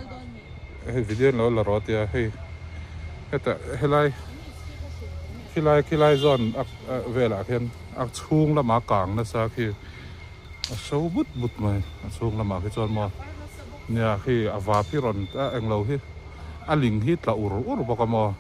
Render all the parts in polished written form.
Hei video an lo la rawh tia hei hetah helai khilai khilai zawn a velah khian a chhung lamah a kang nasa khi a so but but mai a chhung lamah khi chuan maw nia khi a vap hi rawn a englo hi a ling hi tla ur ur bawk a maw.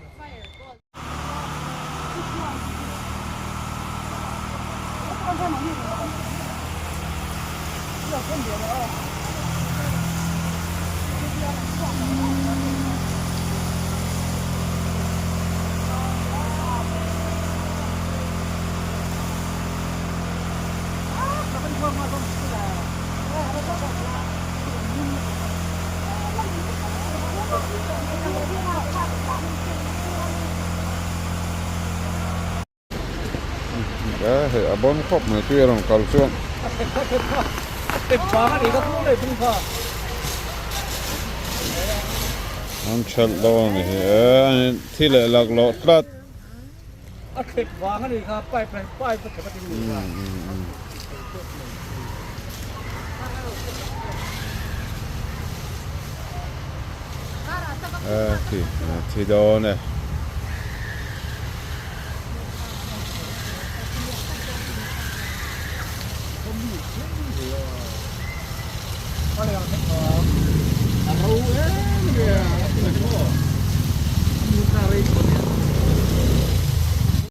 Hei a bawn khawp mai tui a rawn kal chuan. An thelh dawn a ni hi e thi leh lak loh tlat. A thlep vang a ni kha pipe pipe a thlep a tin ni kha. A thi a thi dawn e.